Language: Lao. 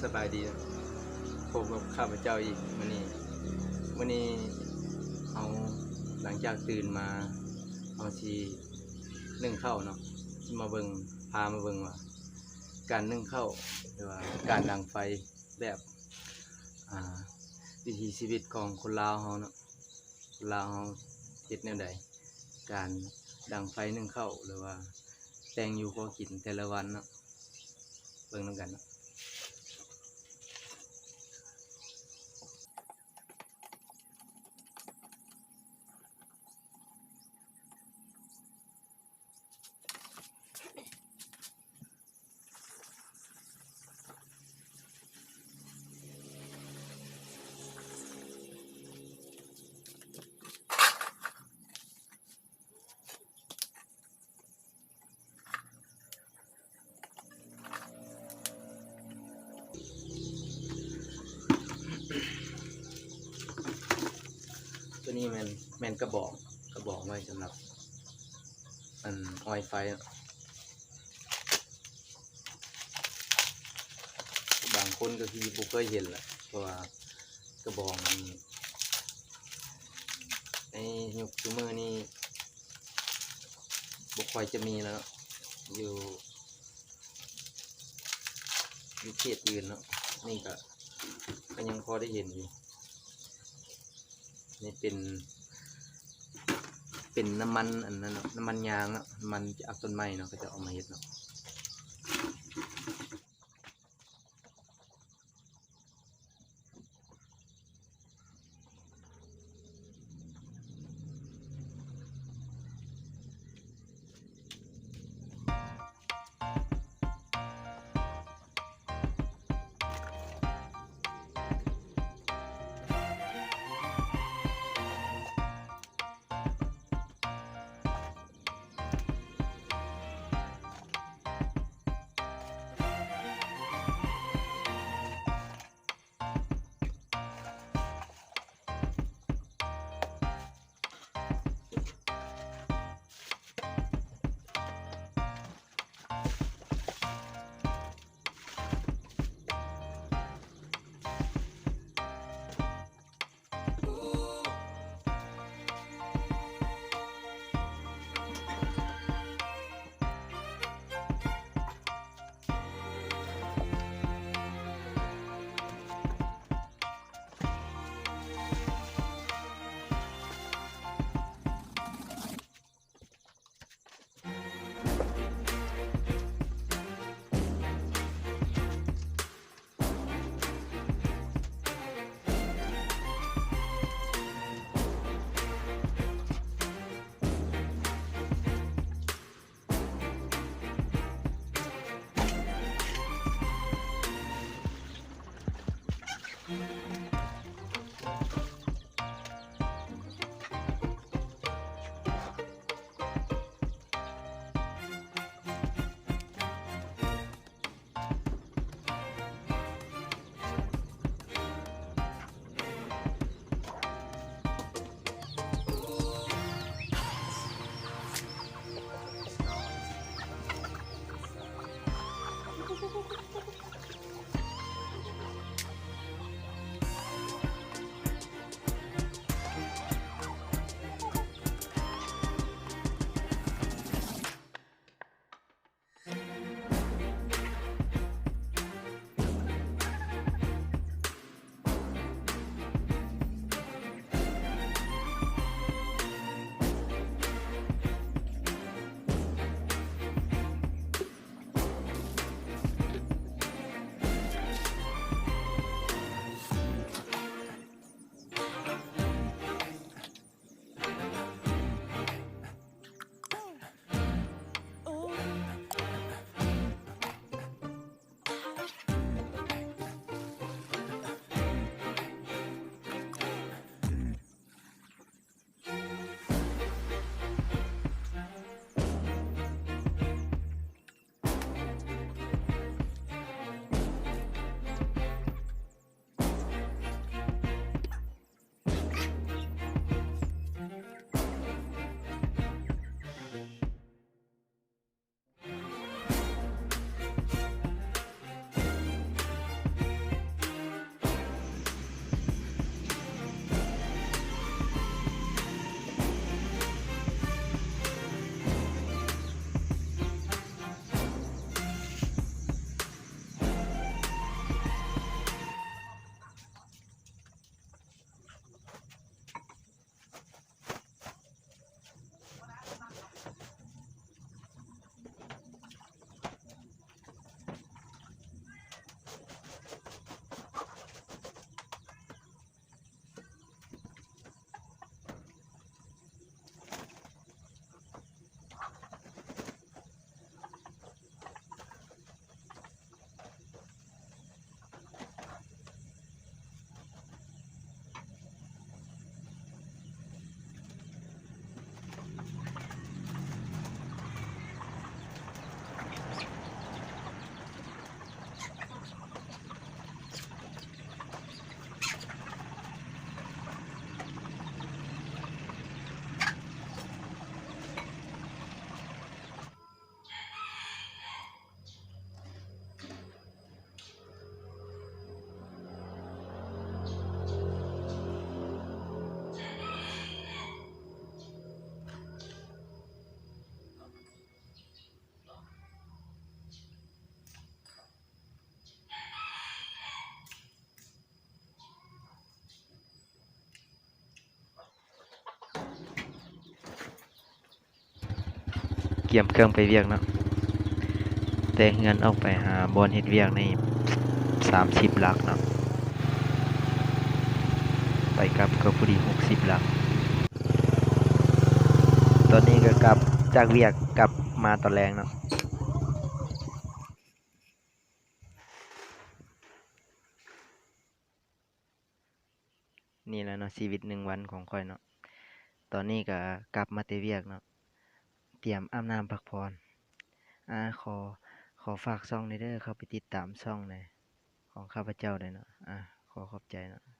ສະບາຍດີ ພົບກັບຂ້າພະເຈົ້າອີກມື້ນີ້. ມື້ນີ້ເຮົາ ຫຼັງຈາກຕື່ນມາ ເຮົາຊິໜຶ້ງເຂົ້າເນາະ, ຊິມາເບິ່ງ ພາມາເບິ່ງວ່າ ການໜຶ້ງເຂົ້າ ຫຼືວ່າການດັງໄຟແບບ ອ່າ ວິຖີຊີວິດຂອງຄົນລາວເຮົາເນາະ. ລາວເຮົາເຮັດແນວໃດ ການດັງໄຟໜຶ້ງເຂົ້າ ຫຼືວ່າແຕ່ງຢູ່ພໍກິນແຕ່ລະວັນເນາະ, ເບິ່ງນຳກັນເນາະ. ຕົວນີ້ແມ່ນ ແມ່ນກະບອງ ກະບອງໄວ້ສຳລັບ ອັນ ອອຍໄຟເນາະ. ບາງຄົນກໍຄືບໍ່ເຄີຍເຫັນແຫຼະ ເພາະວ່າກະບອງນີ້ ໃນຍຸກຊຸມື້ນີ້ບໍ່ຄ່ອຍຈະມີແລ້ວເນາະ ຢູ່ ຢູ່ເຂດອື່ນເນາະ. ນີ້ກໍ ກໍຍັງພໍໄດ້ເຫັນຢູ່. ນີ້ເປັນ ເປັນນ້ຳມັນອັນນັ້ນເນາະ ນ້ຳມັນຍາງເນາະ ນ້ຳມັນຈາກຕົ້ນໄມ້ເນາະ ເຂົາເຈົ້າເອົາມາເຮັດເນາະ. ກຽມເຄື່ອງໄປວຽກເນາະ, ແຕ່ເຮືອນອອກໄປຫາບ່ອນເຮັດວຽກນີ້ສາມສິບຫຼັກເນາະ, ໄປກັບກໍພໍດີຫົກສິບຫຼັກ. ຕອນນີ້ກໍກັບຈາກວຽກ ກັບມາຕອນແລງເນາະ. ນີ້ແຫຼະເນາະ ຊີວິດໜຶ່ງວັນຂອງຂ້ອຍເນາະ. ຕອນນີ້ກໍກັບມາແຕ່ວຽກເນາະ, ຕຽມອາບນ້ຳພັກຜ່ອນ. ອາ ຂໍ ຂໍຝາກຊ່ອງແດ່ເດີ, ເຂົ້າໄປຕິດຕາມຊ່ອງແດ່ ຂອງຂ້າພະເຈົ້າແດ່ເນາະ. ອາ ຂໍຂອບໃຈເນາະ.